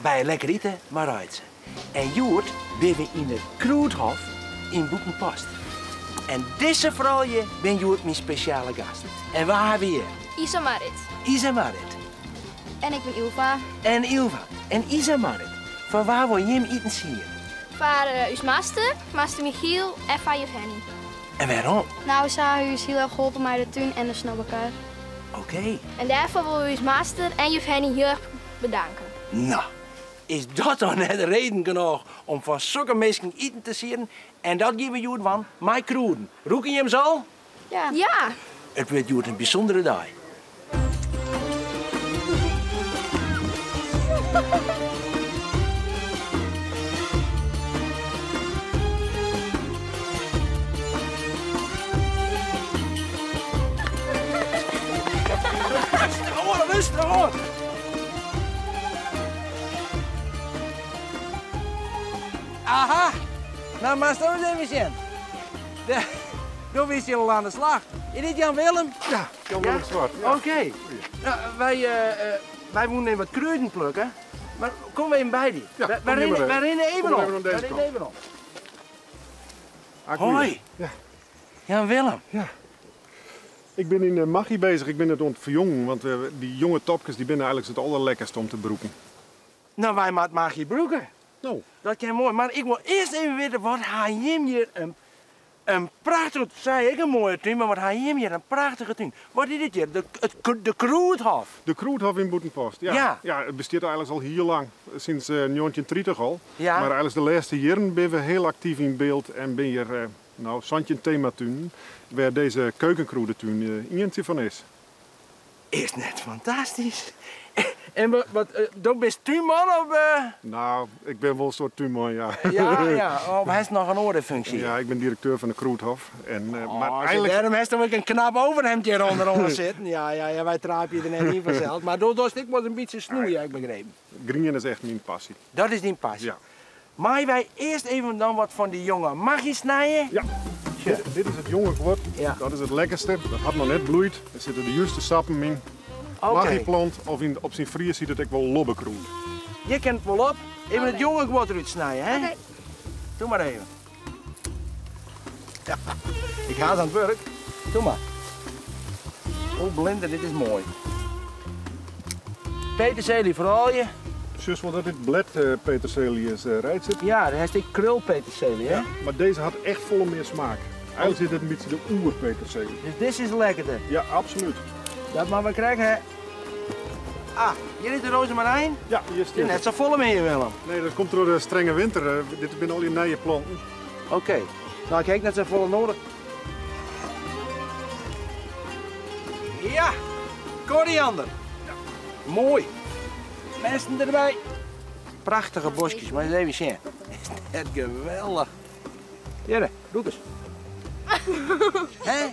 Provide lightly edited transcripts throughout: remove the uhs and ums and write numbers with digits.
By Lekker Ite mei Reitse. En hjoed binne we yn it Krûdhof yn Bûtenpost. En dizze froulju binne hjoed myn spesjale gasten. En wa ha we hjir? Isa Marit. Isa Marit. En ik bin Ylva. En Ylva. En Isa Marit, foar wa wol jim iten siede? Foar ús master, master Michiel en foar juf Henny. En wêrom? Nou, se ha ús hiel erch holpen mei de tún en de snobberkar. Oké. En dêrfoar wolle we ús master en juf Henny hiel erch bedanke. No, is dat dan net reden genôch om foar sokke minsken iten te sieden? En dat gean we hjoed dwaan mei krûden. Rûke jim se al? Ja. Ja! It wurdt hjoed in bysûndere dei. Rêstich oan, rêstich oan. Aha, no moatst ris even sjen. Do bist hjir al oan de slach. Is dit Jan Willem? Ja, Jan Willem Zwart. Ja. Oké. No, wy, wy woenen even wat krûden plukke. Mar kom even by dy. Ja, wy rinne, wy rinne even om. Wy rinne even om. Hoi. Ja. Jan Willem. Ja. Ik bin yn magy bezich. Ik bin it oan it ferjongen, want dy jonge topkes dy binne eigenlik it allerlekkerste om te brûken. No, wy moatte magy brûke. No. Dat kin moai, mar ik wol earst even witte, wat ha jim hjir in, in prachtige, sei ik in moaie tún, mar wat ha jim hjir in prachtige tún. Wat is dit hjir? De, it, de Krûdhof? De Krûdhof yn Bûtenpost, ja. Ja. Ja, it bestiet eigenlik al hiel lang, sinds 1930 al. Ja. Mar eigenlik de lêste jierren binne we hiel aktyf yn byld en binne hjir no 17 tematunen, wêr dizze keukenkrûdetún ientsje fan is. Is net fantastysk? En wat, do bist túnman of? Nou, ik bin wol in soart túnman, ja. Ja, ja. Of hast noch in oare funksje? Ja, ik bin direkteur fan de Krûdhof. En, oh, mar eigenlik... Dêrom hast ek in knap overhemd hjir ûnderoan sitten. Ja, ja, ja, wy traapje der net yn fansels. Mar do dochst ek wol in bytsje snoeien, ha ik begrepen. Grien is echt myn passy. Dat is dyn passy? Ja. Meie wy earst even dan wat fan dy jonge magy snije? Ja. Dit is it jonge guod. Ja. Dat is it lekkerste. Dat hat noch net bloeid. Der sitte de juste sappen yn. Oké. Magyplant, of yn, op syn Fries hjit it ek wol lobbekrûd. Hjir kin it wol op. Even it jonge guod derút snije, hè? Oké. Doe mar even. Ja, ik ha se oan it wurk. Doe mar. Oh, blinder, dit is moai. Peterselie froulju. Sjochst wol dat dit blêd peterselie is, Reitse? Ja, dêr hast ek krulpeterselie, hè? Ja, mar dizze hat echt folle mear smaak. Eigenlik is dit in bytsje de oerpeterselie. Dus dizze is lekkerder? Ja, absolút. Dat moatte we krekt ha. Ah, hjir is de rozemarijn. Ja, hjir stiet Net safolle mear, Willem. Nee, dat komt troch de strenge winter. Dit binne allegear nije planten. Oké. No, ik ha ek net safolle noadich. Ja, koriander. Moai. Mesten derby. Prachtige boskjes, mar ris even sjen. Is net geweldich. Hjirre, rûk ris. Hè?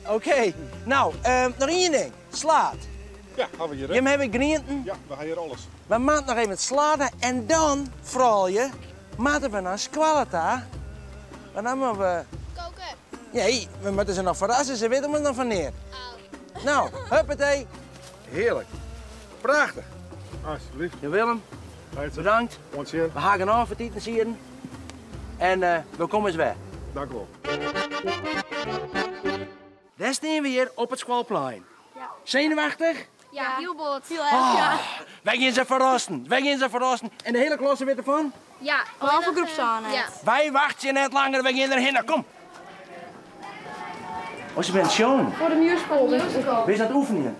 Oké. No, noch ien ding. Slaad. Ja, ha we hjir. Jim hawwe grienten? Ja, we ha hjir alles. We moatte noch even slade en dan, froulju, moatte we nei skoalle ta. Want dan moatte we... Koken. Nee, we moatte se noch ferrasse, se witte ommers noch fan neat. Oh. No, huppatee. Hearlik. Prachtich. Alsjeblieft. Jan Willem, bedankt. Oant sjen. We ha genôch foar it itensieden. En we komme ris wer. Dank u wol. Dêr stean we hjir op it skoalplein. Ja. Senuwachtich? Ja, hiel bot. Hiel erch, ja. Oh, wy gean se ferrassen. Wy gean se ferrassen. En de hiele klasse wit derfan? Ja. Behalve groep sân net. Ja. Wy wachtsje net langer, wy gean derhinne. Kom. Oh, se binne sjongen. Foar de musical. Musical. Wist dat oefenjen?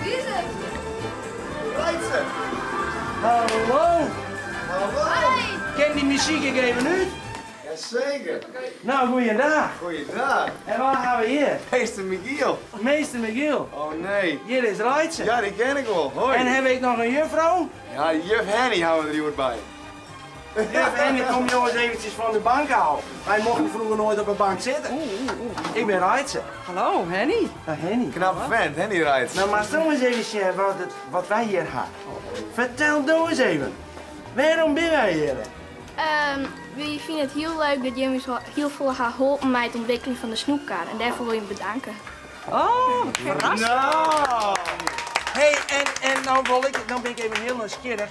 Wie is it? Reitse! Hallo! Hallo! Kin dy muzyk ek even út? Jaseker! No, goeiedag. Goeiedag. En wa ha we hjir? Meester Michiel. Meester Michiel. Oh nee. Hjir is Reitse. Ja, dy ken ik wol. Hoi. En ha we ek noch in juffrou? Ja, juf Henny ha we der hjoed by. Juf Henny, kom jonges eventsjes fan de bank ôf. Wy mochten froeger noait op 'e bank sitte. Ik bin Reitse. Hallo, Henny. Ah, Henny. Knappe vent, Henny Reitse. No, moatst do ris even sjen wat wy hjir ha. Fertel do ris even, wêrom binne wy hjir? Wy fine it hiel leuk dat jim ús hiel folle ha holpen mei it ûntwikkeljen fan de snoepkar en dêrfoar wol jim bedanke. Oh, wat ferrassend. No! Hey, en, en nou wol ik, nou bin ik even hiel nijsgjirrich.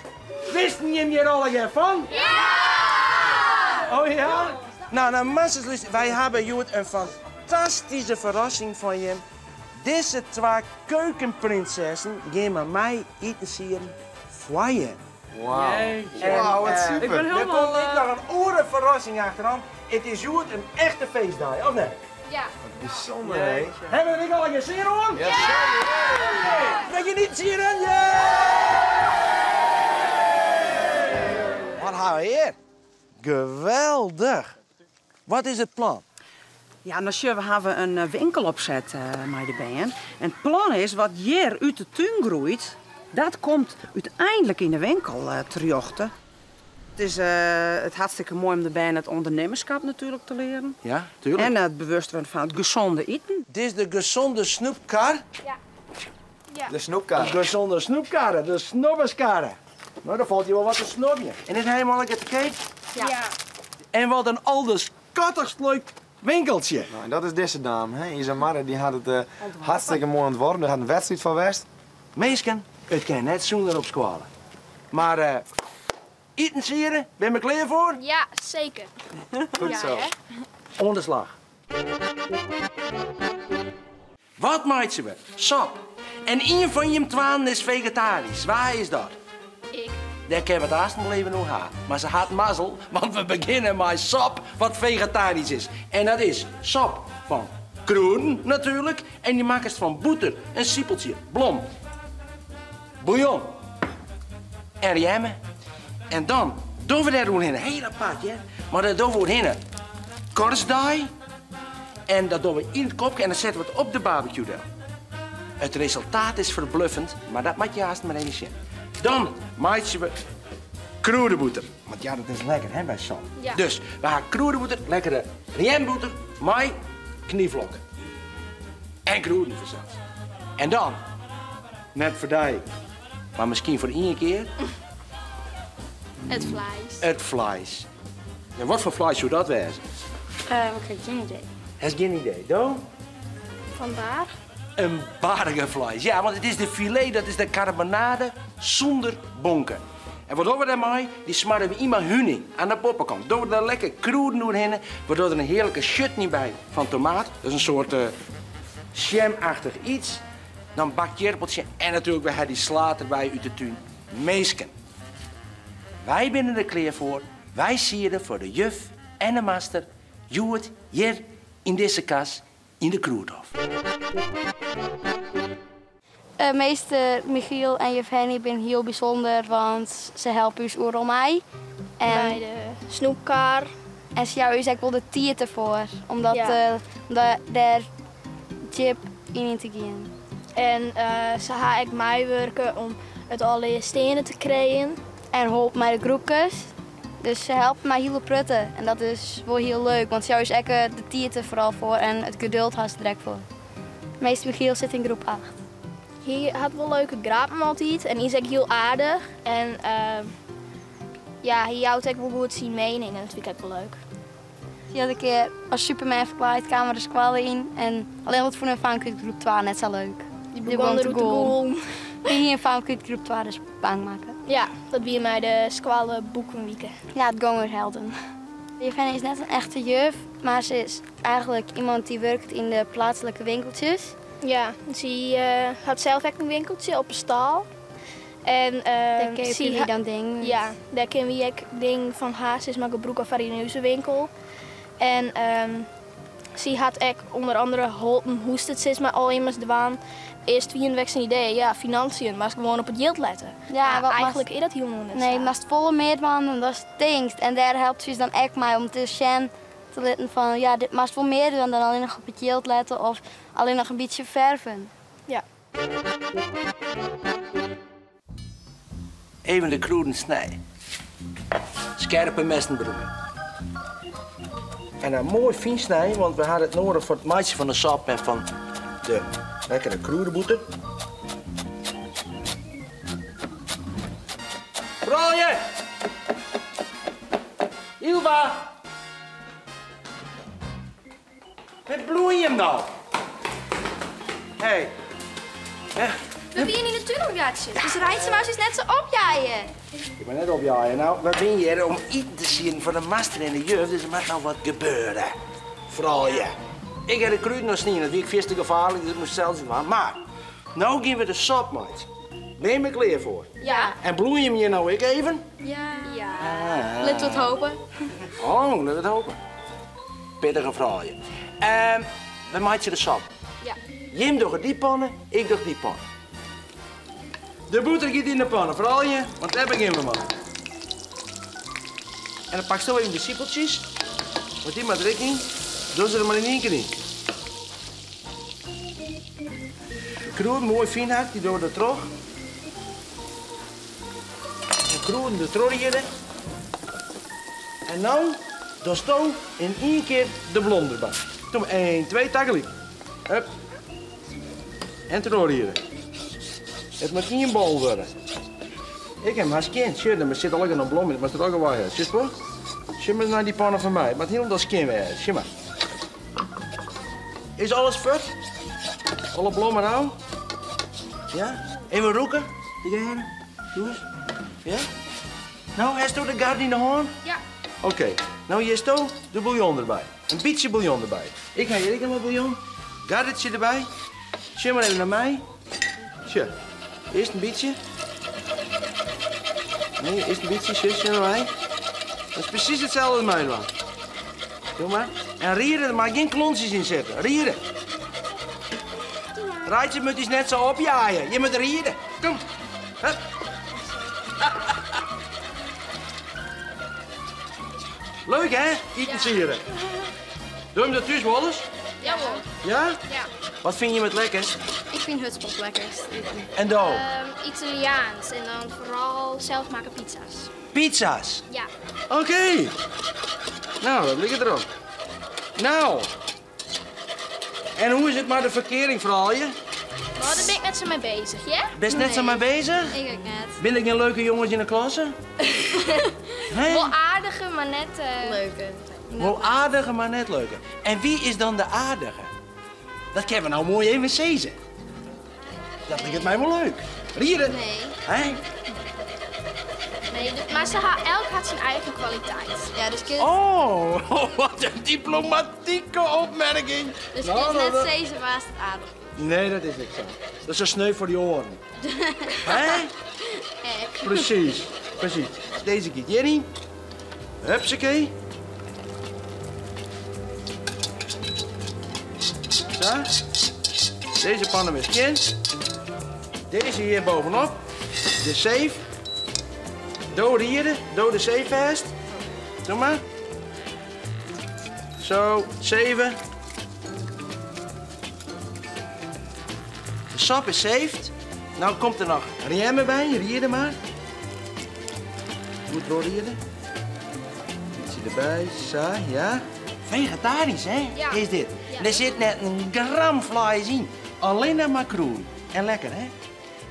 Wisten jim hjir allegear fan? Ja! Oh ja? Nou, nou masters, luister, wy hawwe hjoed in fantastyske ferrassing foar jim. Dizze twa keukenprinsessen gean mei my itensieden foar jim. Wauw. Wauw, wat super. Ik ben Der komt ek noch in oare ferrassing achteroan. It is hjoed in echte feestdei, of net? Ja. Wat bysûnder, hé. Hawwe we der ek allegear sin oan? Ja, seker! Dat je niet sieren? Ja! Wat hawwe we hjir? Geweldich! Wat is it plan? Ja, no sjoch, we hawwe in winkel opset mei de bern. En it plan is, wat hjir út de tún groeit, dat komt úteinlik yn de winkel terjochte. It is it hartstikke moai om de bern it ûndernimmerskap natuerlik te learen. Ja, tuerlik. En it bewust wurden fan it gezonde iten. Dit is de gezonde snoepkar. Ja. Ja. De snoepkar. De gezonde snoepkar, de snobberskar. No, dan falt je wol wat te snobjen. En is helemaal lekker te keap? Ja. En wat in alderskattichst leuk winkeltsje. No, en dat is dizze dame, hè? Isa Marre, dy hat it hartstikke moai ûntworpen. Der hat in wedstriid foar west. Minsken, it kin net sûnder op skoalle. Mar eh, itensiede, binne we klear foar? Ja, seker. Goed zo. Oan de slach. Wat meitsje we? Sop. En ien fan jim twaen is fegetarysk. Wa is dat? Ik. Dêr kinne we it aansten wol even oer ha. Mar se hat mazzel, want we begjinne mei sop wat fegetarysk is. En dat is sop fan krûden natuerlik. En dy makkest fan bûter, in sipeltsje, blom, bûljon en rjemme. En dan dogge we dêr oerhinne, hiel apart hear, mar dêr dogge we oerhinne korsdaai. En dat dogge we yn it kopke en dan sette we it op de barbecue del. It resultaat is ferbluffend, mar dat moat je aansten mar even sjen. Dan meitsje we krûdebûter. Want ja, dat is lekker hè, by sop. Ja. Dus we ha krûdebûter, lekkere rjembûter mei knyflok. En krûden fansels. En dan, net foar dy, mar miskien foar ien kear. It fleis. It fleis. En wat foar fleis soe dat wêze? Ik ha gjin idee. Hast gjin idee, do? Fan baarch? In bargefleis, ja, want it is de filet, dat is de karbonade sûnder bonke. En wat dogge we dêrmei? Dy smarre we yn mei huning oan de boppekant. Dogge we der lekker krûden oerhinne, we dogge der in hearlike chutney by fan tomaat, dat is in soart sjem-achtich iets. Dan bakt jirpeltsje en natuerlik we ha dy slaad derby út de tún. Minsken, wy binne der klear foar. Wy siede foar de juf en de master hjoed hjir yn dizze kas yn de Krûdhof. Meester Michiel en juf Henny binne hiel bysûnder, want se helpe ús oeral mei. En By de snoepkar. En se jouwe ús ek wol de tiid derfoar om dat, Ja. om dêr djip yn yn te gean. En se ha ek meiwurke om it allegear steande te krijen. En holp mei de groepkes. Dus se helpe my hiele protte en dat is wol hiel leuk, want se jouwe ús ek de tiid der foaral foar en it geduld ha se der ek foar. Meester Michiel sit yn groep 8. Hy hat wol leuke grappen altyd en is ek hiel aardich. En ja, hy jout ek wol goed syn miening en dat fyn ik ek wol leuk. Hy hat in kear as Superman ferklaaid, kaam er de skoalle yn en allinnich wat fûn in famke út groep 2 net sa leuk. Dy Die begûn begon te deroer te gûlen. gûlen. Dy hie in famke út groep 2 dus bang makke. Ja, dat wie mei de skoalle boekenwike. Ja, it gong oer helden. Juf Henny is net in echte juf, mar se is eigenlik iemand dy't wurket yn de pleatslike winkeltsjes. Ja, sy hat sels ek in winkeltsje op 'e stâl. En, Dêr keapje sy wy ha- dan dingen. Ja, dêr kinne wy ek dingen fan har sis mar gebrûke foar yn ús winkel. En sy hat ek ûnder andere holpen hoe'tst it sis mar al immers dwaan. Earst wienen we ek syn idee, ja, financiën, moatst gewoan op it jild lette. Ja, Maar wat moatst eigenlik is dat hielendal net Nee, sa. moatst folle mear dwaan dan datst tinkst. En dêr helpt se ús dan ek mei om te sjen te litten fan, ja, dit moatst wol mear dwaan dan allinnich op it jild lette of allinnich in bytsje ferven. Ja. Even de krûden snije. Skerpe messen brûke. En dan moai fyn snije, want we ha it noadich foar it meitsjen fan de sop en fan de lekkere krûdebûter. Froulju! Ylva! Wêr bliuwe jim no? Hey. Hè? We wiene yn de tún oan it boartsjen, dus Reitse moast ús net sa opjeie. Ik bin net opjeie. Nou, we binne hjir om iten te sieden foar de master en de juf, dus der moat no wat gebeure. Froulju. Ik ha de krûden noch snien, dat wie ek fierste gefaarlik, dus ik moast sels dwaan. Mar, no gean we de sop meitsjen. Binne jim der klear foar? Ja. En bliuwe jim hjir no ek even? Ja. Ja. Lit we it hope. Oh, lit we it hope. Pittige froulju. We meitsje de sop. Ja. Jim dogge dy panne, ik doch dy panne. De bûter giet yn de panne, froulju, want dêr begjinne we mei. En dan paksto even de sipeltsjes, want dy moat der ek yn. Doch se der mar yn ien kear yn. Krûden moai fyn hakt, dy dogge we der troch. De krûden der troch riede. En no dochsto yn ien kear de blom derby. Kom, 1, 2, tagelyk. Hup. En trochriede. It moat ien bol wurde. Ik ha 'm hast skjin. Sjoch, der sit allegear noch blom yn. It moat der allegear wei ha. Sjochst wol? Sjoch mar nei dy panne fan my. It moat hielendal skjin wêze. Sjoch mar. Is alles fuort? Alle blommen ôf? Ja? Even rûke? Tegearre? Doe ris. Ja? No, hasto de garde yn de hân? Ja. Oké. No, hjirsto de bûljon derby. In bytsje bûljon derby. Ik ha hjir ek noch wat bûljon. Gardetsje derby. Sjoch mar even nei my. Sjoch. Earst in bytsje. Nee, earst in bytsje. Sjoch, sjoch nei my. Dat is presys itselde as my dwaan. Doe mar. En riere, der mei gjin klontsjes yn sitte. Riere. Reitsje moat ús net sa opjaaie. Je moat riede. Kom. Hup. Leuk hè? Iten siere. Doe jim dat thús wolris? Jawol. Ja? Ja. Wat fine jim it lekkerst? Ik fyn hutspot lekkerst. En do? Italiaans en dan foaral selsmakke pizza's. Pizza's? Ja. Oké. Nou, dat liket derop. Nou. En hoe is it mei de ferkearing, froulju? No, dêr bin ik net sa mei bezich, hear. Bist net sa mei bezich? Ik ek net. Binne der gjin leuke jonges yn de klasse? Hè? Wol aardige, mar net... Leuke. Wol aardige, mar net leuke. En wie is dan de aardige? Dat kinne we no moai even sizze. Dat liket my wol leuk. Riede? Nee. Hè? Nee, mar se ha, elk hat syn eigen kwaliteit. Ja, dus kin, Oh, wat in diplomatike opmerking. dus Nou, kinst nou, net dat- sizze wa'tst it aardich fynst. Nee, dat is net sa. Dat is in sneu foar dy oaren. Hè? Ek. Presys, presys. Dizze giet hjiryn. Hupsakee. Sa. Dizze panne wer skjin. Dizze hjir bovenop. De seef. Do riede, do de seef fêst. Doe mar. Zo, zeven. De sop is zeefd. Nou komt der noch rjemme by, riede mar. Goed trochriede. Bytsje derby, sa, ja. Fegetarysk, hè, Ja. is dit. Ja. Der sit net in gram fleis yn. Allinne mar krûden. En lekker, hè?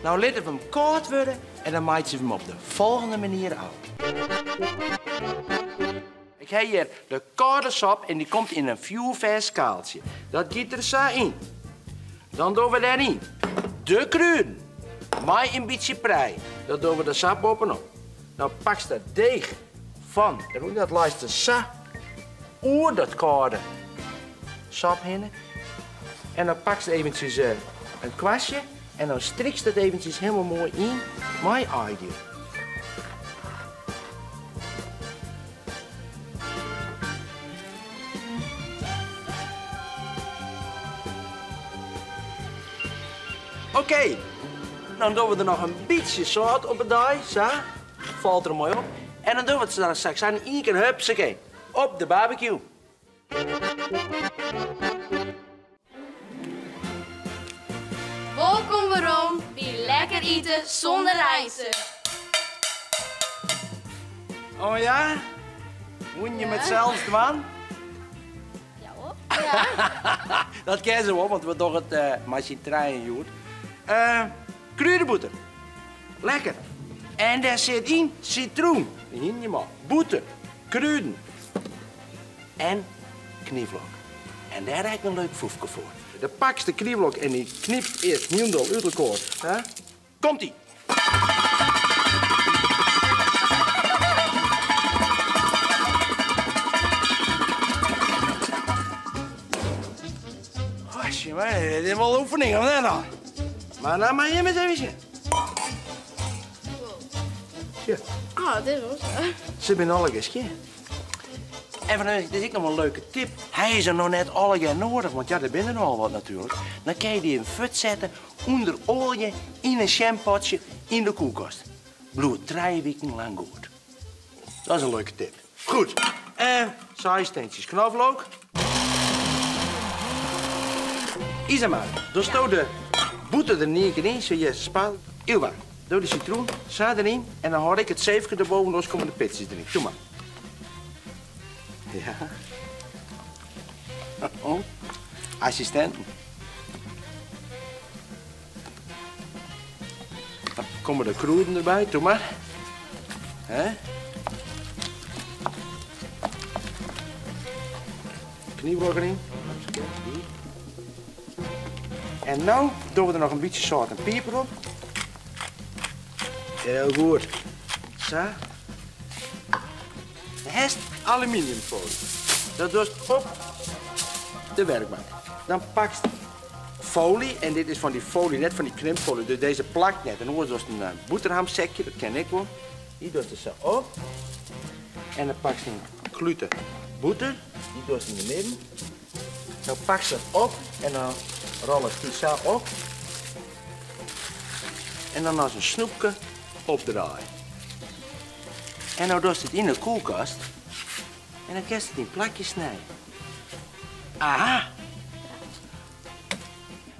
Nou litte we 'm kâld wurde en dan meitsje we 'm op de folgjende manier ôf. Ik ha hjir de kâlde sop en dy komt yn in fjoerfêst skaaltsje. Dat giet der sa yn. Dan dogge we dêryn de krûden mei in bytsje prei. Dat dogge we der sa bovenop. Nou pakst dat deeg fan de rûn, dat leist der sa oer dat kâlde sop hinne. En dan pakst eventsjes in kwastje en dan strikst dat eventsjes helemaal moai yn mei aaigif. Oké, dan dogge we der noch in bytsje sâlt op 'e dei, sa. Falt der moai op. En dan dogge we it dan straks sa in ien kear, hupsakee, op de barbecue. Wolkom werom by Lekker Ite Sûnder Reitse. Oh ja? Moet je met sels dwaan? Ja hoor. Ja. Dat kin se wol, want we dogge it mei syn trijen hjoed. Krûdebûter. Lekker. En dêr sit yn sitroen. Dy hienen je al. Bûter, krûden en knyflok. En dêr ha ik in leuk foefke foar. Dan pakst de knyflok en dy knypst earst hielendal út elkoar. Komt-ie! Dit is wol oefening, of net dan? Mar no mei jim ris even sjen. Sjoch. Oh, dit is wol sa. Se binne allegear skjin. En fan dit is ek noch in leuke tip. Hy is der noch net allegear noadich, want ja, der binne der nochal wat natuerlik. Dan kinne je dy even fuortsette ûnder oalje yn in sjampotsje yn de koelkast. Bliuwt 3 wiken lang goed. Dat is in leuke tip. Goed, 6 steentjes knoflook. Isamar, dochsto de bûter der yn ien kear yn, sa je span. Ylva, doe de sitroen sa deryn en dan hâld ik it seefke derboven, oars komme de pitsjes deryn. Doe mar. Ja. Oh, assistinten. Dan komme de krûden derby, doe mar. Hè? Knyflok deryn. En no dogge we der noch in bytsje sâlt en piper op. Hiel goed. Sa. Hast aluminiumfolie. Dat dochst op de werkbank. Dan pakst folie, en dit is fan dy folie, net fan dy krimpfolie, dus dizze plakt net. En oars dochst in boterhamsekje, dat ken ik wol. Dy dochst der sa op. En dan pakst in klute bûter, dy dochst yn de midden. Dan pakst dat op en dan rollest dy sa op. En dan as in snoepke opdraaie. En no dochst it yn de koelkast en dan kinst it yn plakjes snije. Aha!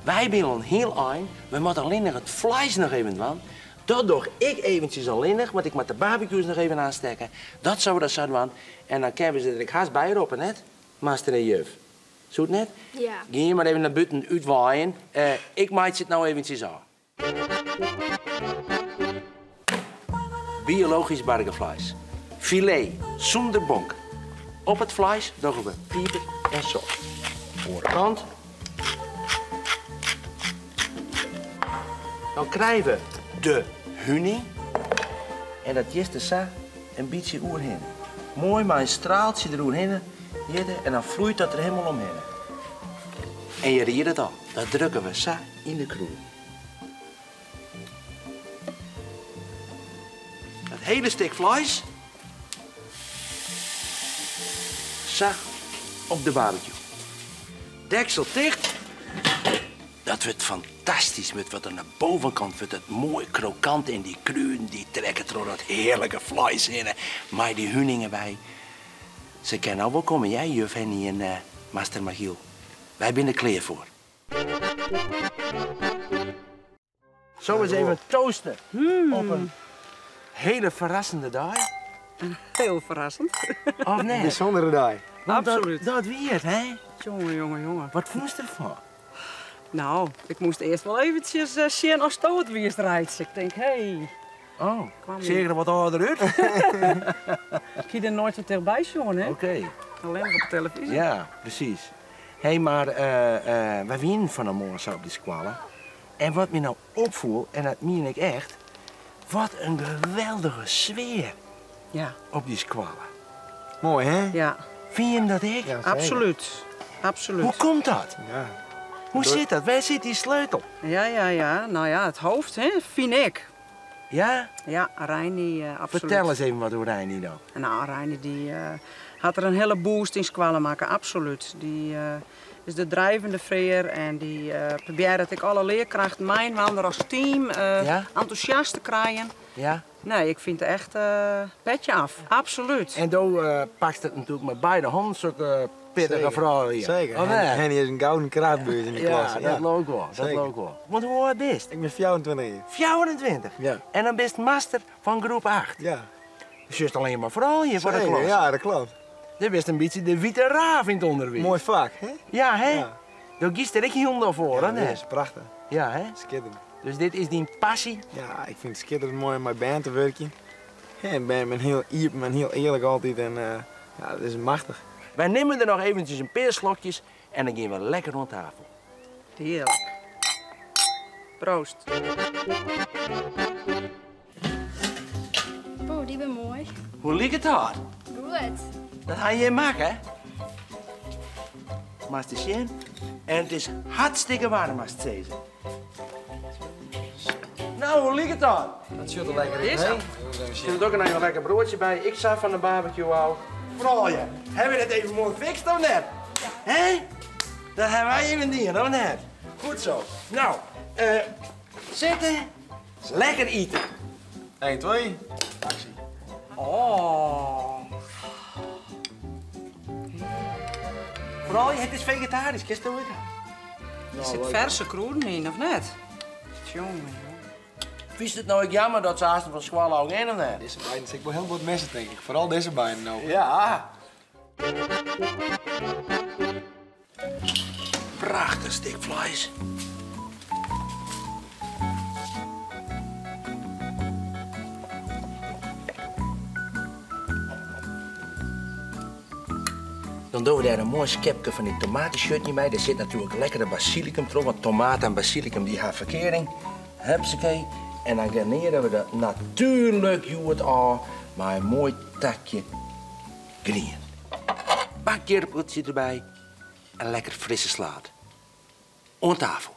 Wy binne al in hiel ein, we moatte allinnich it fleis noch even dwaan. Dat doch ik eventsjes allinnich, want ik moat de barbecues noch even aanstekke. Dat sille we dan sa dwaan. En dan kinne we se der ek hast by roppe, net? Master en juf. Soe it net? Ja. Gean jim mar even nei bûten útwaaien. Ik meitsje it no eventsjes ôf. Biologysk bargefleis. Filet sûnder bonk. Op it fleis dogge we piper en sâlt. Oare kant. Dan krije we de huning. En dat jist der sa in bytsje oerhinne. Moai mei in straaltsje deroerhinne jitte en dan floeit dat der helemaal omhinne. En je riede it al, dat drukke we sa yn de krûden. Dat hele stik fleis sa op de barbecue. Deksel ticht. Dat wurdt fantastysk, wurdt wat oan de bovenkant wurdt it moai krokant en dy krûden dy trekke troch dat hearlike fleis hinne mei dy huning derby. Se kinne al wol komme, hear, juf Hennie en master Magiel. Wy binne der klear foar. Zo eens even toasten op in hiele ferrassende dei. Hiel ferrassend. Of net? Bysûndere dei. Want Absolút. Dat wie it, hè? Jonge, jonge, jonge. Wat fûnst derfan? Nou, ik moast earst wol eventsjes sjen oftsto it wiest, Reitse. Ik tink, hey. Oh, Kwam seach er wat âlder út? Ik hie der noait sa tichtby sjoen, hè? Oké. Allinnich op de telefyzje. Ja, presys. Hé, mar wy wienen fan 'e moarn sa op dy skoalle. En wat my no opfoel, en dat mien ik echt, wat in geweldige sfear op dy skoalle. Moai, hè? Ja. Fine jim dat ek? Ja, zeker. Absolút. Absolút. Hoe komt dat? Ja. Hoe sit dat? Wêr sit dy sleutel? Ja, ja, ja. Nou ja, it hoofd, hè, fyn ik. Ja? Ja, Reini, absolút. Fertel ris even wat oer Reini dan. Nou, Reini dy hat der in hiele boost yn skoalle makke, absolút. Dy is de drijvende veer en dy probearret ek alle learkrachten mei-inoar as team entûsjast te krijen. Nee, ik fyn it echt petje af, absolút. En do pakst it natuerlik mei beide hannen, sokke pittige Zeker. froulju. Zeker. Of net? Henny is in gouden krachtbuur yn de Ja, klasse. dat leau ik wol, dat Zeker. leau ik wol. Want hoe âld bist? Ik bin 24 jier. 24? Ja. En dan bist master fan groep 8? Ja. Dus just allinnich mar froulju foar de Zeker, klasse. Ja, dat klopt. Dit bist in bytsje de wite raaf yn it ûnderwiis. Moai fak, hè? Ja, hè? Ja. Do giest der ek hielendal foar, Ja, hè? dat is prachtich. Ja, hè? Skitterend. Dus dit is dyn passy? Ja, ik fyn it skitterend moai om mei bern te wurkjen. Ja, en bern binne hiel iepen en hiel earlik altyd en ja, dat is machtich. Wy nimme der noch eventsjes in pear slokjes En dan gean we lekker oan tafel. Hearlik. Proost. Oeh, dy binne moai. Hoe liket dat? Goed. Dat ha jim makke? Moatst ris sjen. En it is hartstikke waarm, moatst sizze. Nou, hoe liket dat? Dat sjocht der lekker út, hè? Zit er ook nog een lekker broodje bij. Ik zag van de barbecue al. Froulju, hebben we dat even mooi gefixt of net? Ja. Hè? Dat hebben wij even dien, of net? Goed zo. Nou, zitten. Lekker eten. 1, 2, actie. Oh. Vooral, het is vegetarisch, kist het ook? Er zit verse krûden yn, of net? Jongen, jongen. Vies het nou ook jammer dat ze haast van school ook in of net? Deze beiden zit ik wel heel wat missen, denk ik. Vooral deze beiden nou. Ja. Prachtig stuk vlees. Dan doen we daar een mooi schepje van die tomatenchutney bij. Daar zit natuurlijk lekkere basilicum erop, want tomaat en basilicum die hebben verkering. Hupsakee. En dan garneren we dat natuurlijk het al met een mooi takje grien. Bakjerpeltje erbij en lekker frisse slaat. Aan tafel.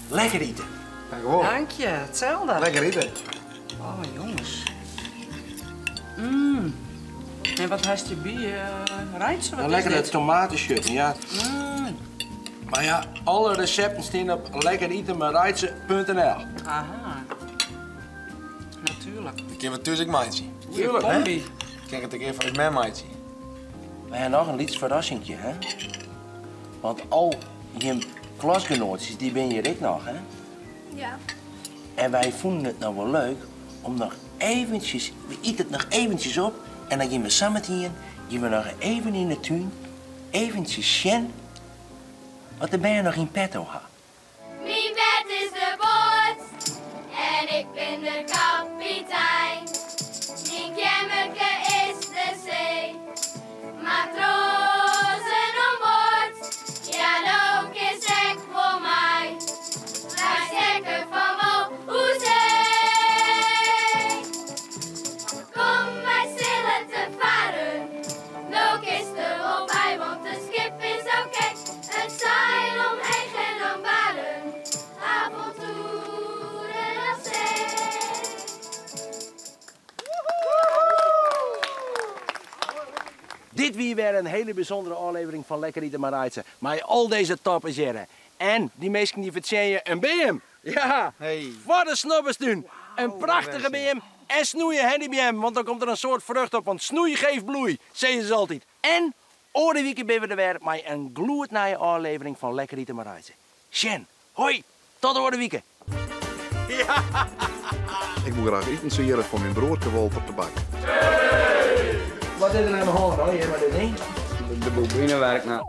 Lekker eten. Dank je wel. Dank je, hetzelfde. Lekker eten. Oh, jongens. En wat heeft je bij, Reitse? Wat Een is lekkere dit? tomatenchutney, ja. Maar ja, alle recepten staan op lekkerietenmetreitse punt N L. Aha. Natuurlijk. Ik heb het thuis ik maatje. Tuurlijk, hè? Combi. Ik krijg het een keer van mijn maatje. We hebben nog een liets verrassingje, hè? Want al je klasgenootjes, die ben je ik nog, hè? Ja. En wij vonden het nou wel leuk om nog eventjes, we eten het nog eventjes op en dan gaan we samen hier, gaan we nog even in de tuin, eventjes zien wat de ben je nog in petto had. Mijn bed is de boot en ik ben de kapitein. Mijn kamerke is de zee, matrozen aan boord, ja ook is ik voor mij. Wij stekken van wal hoezee. Kom, wij zullen te varen, ook is er wel bij, want het schip is oké. Het zeil omheen en om baren, avonturen op zee. Dit wie weer een hele bijzondere aflevering van Lekker Eten met Reitse. Maar al deze toppers hier. En die meesten die verdienen een BM. Ja, Hey. Voor de snobbers doen. Een prachtige BM. En snoeien, hè, die BM. Want dan komt er een soort vrucht op. Want snoei geeft bloei, zeggen ze altijd. En oor de weekend ben we er weer met een gloednije aflevering van Lekker Eten met Reitse. Sjen, hoi, tot de weekend. Ja. Ik moet graag eten zien van mijn broertje Walter Tabak. Wat is er aan de hand dan hier met dit ding? De bobine werkt nou.